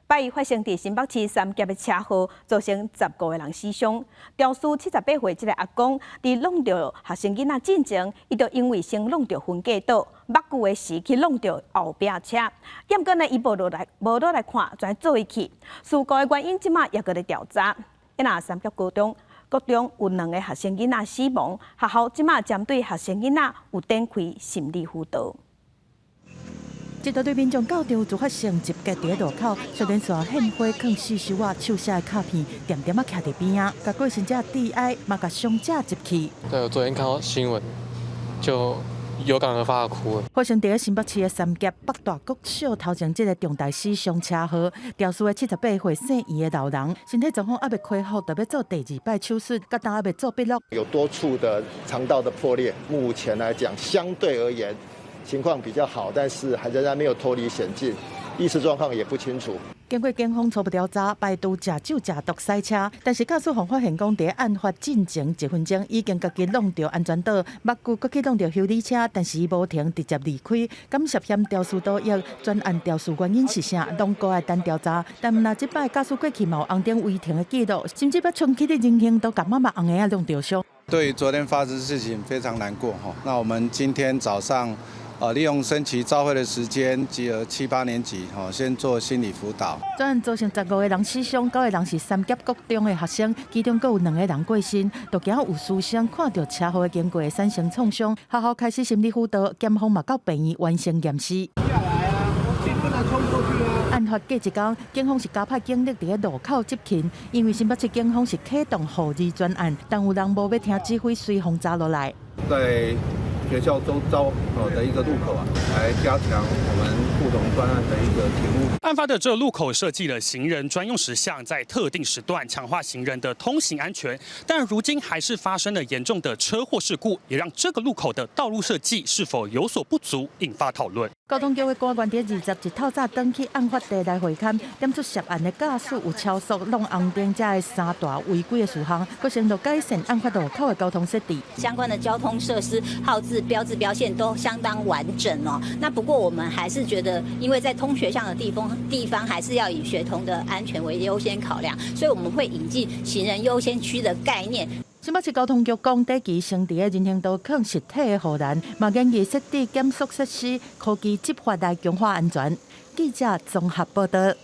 拜一發生佇新北市三峽的車禍，造成15個人死傷。肇事78歲這个阿公，佇挵著學生囡仔進前，伊就因為先挵著分隔島，目久的時去挵著後壁車。毋過呢，伊無落來，無落來看，就做去。事故的原因這馬猶閣咧調查。若三峽高中，國中有兩个學生囡仔死亡，學校這馬針對學生囡仔有展開心理輔導。一大堆民眾到場自發性集結佇路口，雖然線獻花囥四周仔手寫的卡片，恬恬仔徛佇邊仔，共過身者致哀，嘛共傷者集氣。對，我昨天看到新聞，就有感而發哭。發生佇新北市的三峽北大國小頭前，這个重大死傷車禍，肇事的78歲姓余的老人，身體狀況猶未恢復，著欲做第二擺手術，佮當猶未做筆錄。有多處的腸道的破裂，目前來講，相對而言，情況比較好，但是還仍然沒有脫離險境，意識狀況也不清楚。經過警方初步調查，排除食酒食毒駛車，但是駕駛方發現講，佇案發進前一分鐘已經家己挵著安全島，目久閣去挵著修理車，但是伊無停，直接離開，敢涉嫌肇事逃逸，專案肇事原因是啥，攏閣愛等調查。但毋但這擺駕駛過去嘛有紅燈違停的記錄，甚至欲衝去佇人行道，共媽媽紅的仔挵著傷。對於昨天發生事情非常難過哈，那我們今天早上，利用升旗朝會的時間，集合七八年級，先做心理輔導。全案造成15個人死傷，九個人是三峽國中的學生，其中閣有兩個人過身。就驚有師生看著車禍的經過產生創傷，學校開始心理輔導，檢方嘛到病院完成驗屍。案發過一工，警方是加派警力佇咧路口執勤，因為新北市警方是啟動護兒專案，但有人無欲聽指揮，隨風砸落來。在學校周遭的一個路口啊，來加強我們護童專案的一個勤務。案發的這路口設計了行人專用石像，在特定時段強化行人的通行安全，但如今還是發生了嚴重的車禍事故，也讓這個路口的道路設計是否有所不足，引發討論。交通局的官員佇21透早轉去案發地來會勘，檢出涉案的駕駛有超速、挵紅燈這个三大違規的事項，閣承諾改善案發路口的交通設置。相關的交通設施、號誌、標誌、標線都相當完整哦。那不過我們還是覺得，因為在通學巷的地方，還是要以學童的安全為優先考量，所以我們會引進行人優先區的概念。新北市交通局講，短期先佇咧人行道囥實體的護欄，嘛建議設置減速設施、科技執法來強化安全。記者綜合報道。